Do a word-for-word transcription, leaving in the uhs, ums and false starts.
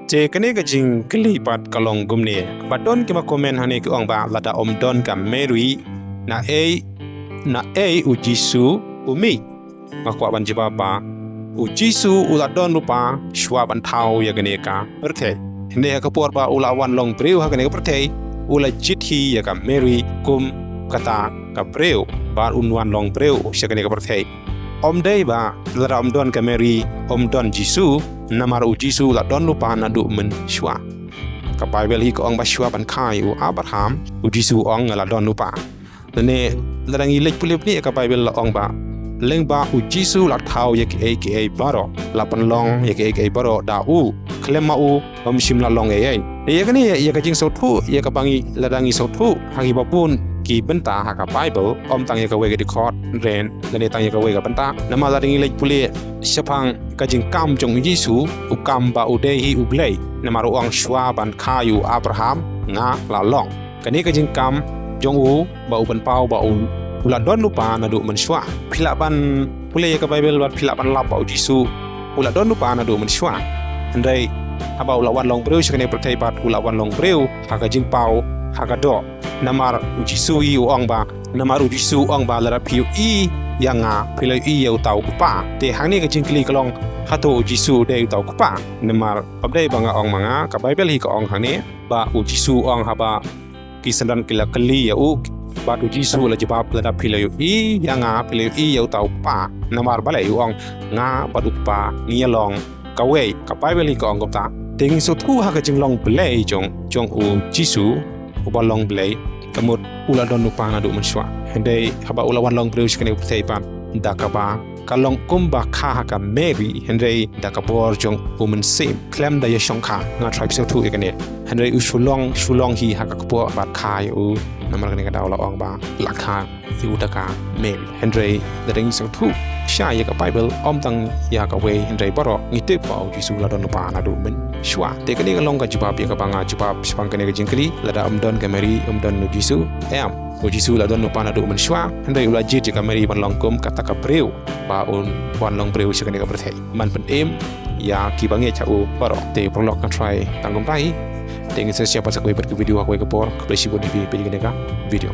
Te kane ka jingkylli pat ka long kumne. Ba don kiba comment hangne ki ong ba lada ym don ka Mary, naei, naei u Jisu u mih. Nga kwah ban jubab ba u Jisu u la don lypa shwa ban thaw ïa kane ka pyrthei. Hynrei ha ka por ba u la wan long briew ha kane ka pyrthei, u la jied hi ïa ka Mary kum kata ka briew, bad un wan long briew sha kane ka pyrthei. Ym dei ba lada ym don ka Mary, ym don Jisu, namar u Jisu u la don lypa naduh mynshwa. Ka Baibl hi ka ong ba shwa ban kha ïa u Abraham, u Jisu u ong nga la don lypa. Lane lada ngi leit pule bniah ïa ka Baibl la ong ba, lyngba u Jisu la thaw ïa kiei kiei baroh, la pynlong ïa kiei kiei baroh da u, khlem ma u ym shym la long ei ei. Ïa kane, ïa ka jingsngewthuh, ïa kaba ngi, lada ngi sngewthuh ha kiba bun ki bynta ha ka Baibl, ym tang ïa kawei ka dkhot, ren, lane tang ïa kawei ka bynta. Namar lada ngi leit pule shaphang ka jingkam jong u Jisu, u kam ba u dei hi u Blei. Namar u ong shwa ban kha ïa u Abraham, nga la long. Kane ka jingkam jong u ba u pynpaw ba u, u la don lypa naduh mynshwa. Phi lah ban pule ïa ka Baibl bad phi lah ban lap ba u Jisu u la don lypa naduh mynshwa. Hynrei haba u la wan long briew sha kane ka pyrthei pat u la wan long briew ha ka jingpaw, ha ka doh. Namar u Jisu hi u ong ba, namar u Jisu u ong ba lada phi ïohi ïa nga, phi la ïohi ïa uta u Kpa. Te hangne ka jingkylli ka long, hato u Jisu u dei uta u Kpa? Namar ym dei ba nga ong ma nga, ka Baibl hi ka ong hangne ba u Jisu u ong haba ki synran ki la kylli ïa u, bad u Jisu u la jubab, lada phi la ïohi ïa nga, phi la ïohi ïa uta u Kpa. Namar balei? U ong, nga bad u Kpa ngi ïalong kawei. Ka Baibl hi ka ong kumta. Te ngi sngewthuh ha ka jinglong Blei jong, jong u Jisu, uba long Blei, ka mut u la don lypa naduh mynshwa. Hynrei haba u la wan long briew sha kane ka pyrthei pat, da kaba ka long kumba kha ha ka Mary, hynrei da ka bor jong u Mynsiem, khlem da ïashongkha. Nga tharai phi sngewthuh ïa kane. Hynrei u shu long, shu long hi ha ka kpoh bad kha ïa u. Namar kane ka daw la ong ba la kha ïa u da ka Mary. Hynrei lada ngi sngewthuh shai ïa ka Baibl, ym tang ïa kawei, hynrei baroh, ngi tip ba u Jisu u la don lypa naduh mynshwa. Te kane ka long ka jubab ïa kaba nga jubab shaphang kane ka jingkylli, lada ym don ka Mary, ym don u Jisu. Em, u Jisu u la don lypa naduh mynshwa, hynrei u la jied ïa ka Mary ban long kum kata ka briew, ba un wan long briew sha kane ka pyrthei ban pynim ïa kiba ngeit ha u baroh. Te paralok, nga tharai tang kumta hi. Te ngin sa ïashem pat sa kawei pat ka video ha kawei ka por. Khublei shibun ïa phi, peit ïa kane ka video.